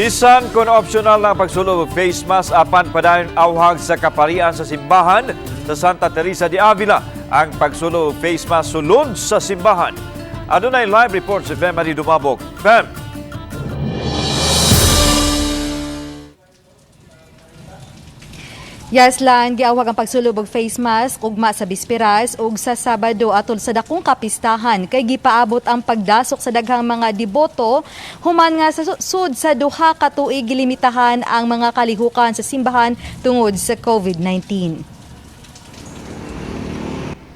Bisan kung optional lang pagsulob og face mask, apan padayon awhag sa kaparian sa simbahan sa Santa Teresa de Avila ang pagsulob og face mask sulod sa simbahan. Adunay live report si Femary Dumabok. Fem. Yes, Lan, giawhag ang pagsulob og face mask ugma sa Bisperas ug sa Sabado atol sa dakong kapistahan kay gipaabot ang pagdasok sa daghang mga deboto human nga sa sud sa 2 ka tuig gilimitahan ang mga kalihukan sa simbahan tungod sa COVID-19.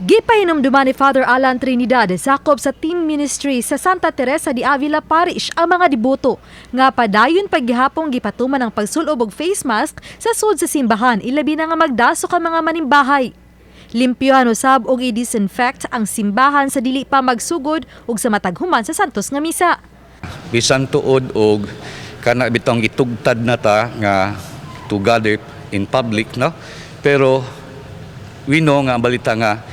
Gipahinumduman ni Father Alan Trinidad, sakop sa team ministry sa Santa Teresa de Avila Parish, ang mga deboto nga padayon paggihapong gipatuman ang pagsulob og face mask sa sud sa simbahan, ilabi na nga magdasok ang mga manimbahay. Limpyohan usab og i-disinfect ang simbahan sa dili pa magsugod ug sa matag human sa Santos nga Misa. Bisan tuod og kana bitong gitugtad na ta nga to gather in public, no, pero we know nga ang balita nga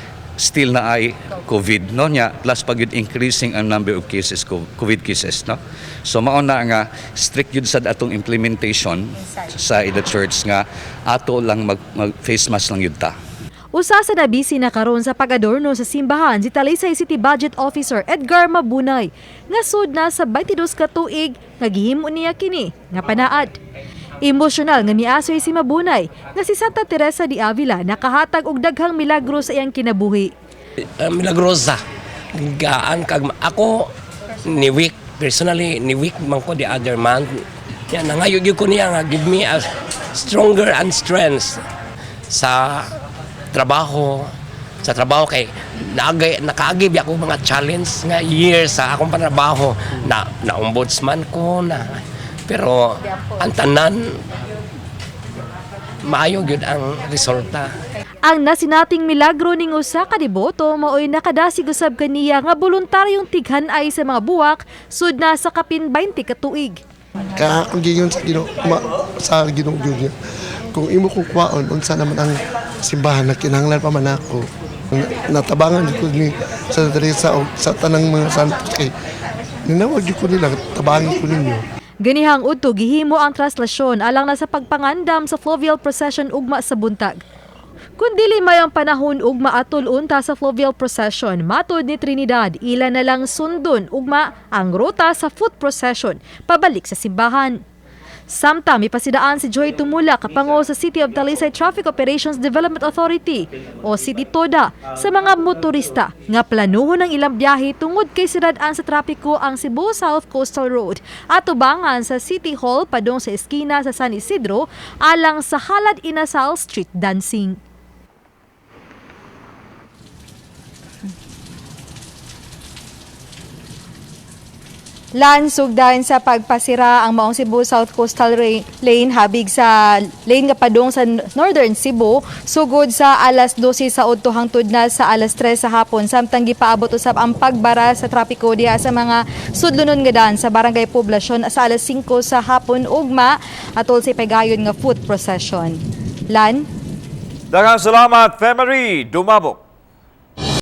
still na ay COVID, no, nya plus pag yun increasing ang number of cases, COVID cases, no. So mao na nga strict yun sad atong implementation sa the church nga ato lang mag face mask lang yun ta. Usa sa nabisi na karon sa pag-adorno sa simbahan si Talisay City Budget Officer Edgar Mabunay nga sud na sa 22 ka tuig nga gihimo niya kini nga panaad. Emosyonal nga miasoy si Mabunay nga si Santa Teresa de Avila nakahatag og daghang milagro sa iyang kinabuhi. Milagrosa. Gaan kag ako ni week, personally ni week man ko the other month. Ya nangayo gyud ko niya nga give me a stronger and strength sa trabaho kay naagay nakaagi biya ako mga challenge nga years sa akong pantrabaho na na ombudsman ko na, pero ang tanan maayo gyud ang resulta. Ang nasinating milagro ning usa ka deboto maoy nakadasig usab kaniya nga voluntaryong tighan-ay sa mga buwak sud na sa kapin 20 ka tuig. Kaya akong giingon sa Ginoo sa Ginoo gyud niya. Kung imo kong kuwaon, unsa naman ang simbahan na kinahanglan pa man ako. Natabangan ko ni Santa Teresa o sa tanang mga santos kay ninawag gyud ko nila, tabangin ko ninyo. Ganihang udto gihimo ang traslasyon alang na sa pagpangandam sa fluvial procession ugma sa buntag. Kung dili may ang panahon ugma atol unta sa fluvial procession, matod ni Trinidad, ila na lang sundon ugma ang ruta sa foot procession pabalik sa simbahan. Samtang mipasidaan si Joy Tumula, kapango sa City of Talisay Traffic Operations Development Authority o City TODA, sa mga motorista nga planuhon ang ilang biyahe tungod kay siradaan sa trapiko ang Cebu South Coastal Road at tubangan sa City Hall padung sa eskina sa San Isidro alang sa Halad Inasal Street Dancing. Lan, sugdan sa pagpasira ang maong Cebu South Coastal Lane habig sa lane nga padung sa Northern Cebu sugod sa alas 12 sa udto hangtod na sa alas 3 sa hapon, samtang gipaabot usab ang pagbara sa trapiko diha sa mga sudlonon nga daan sa Barangay Poblacion sa alas 5 sa hapon ugma atol sa ipagayon nga foot procession. Lan. Daghang salamat, Femery Dumabok.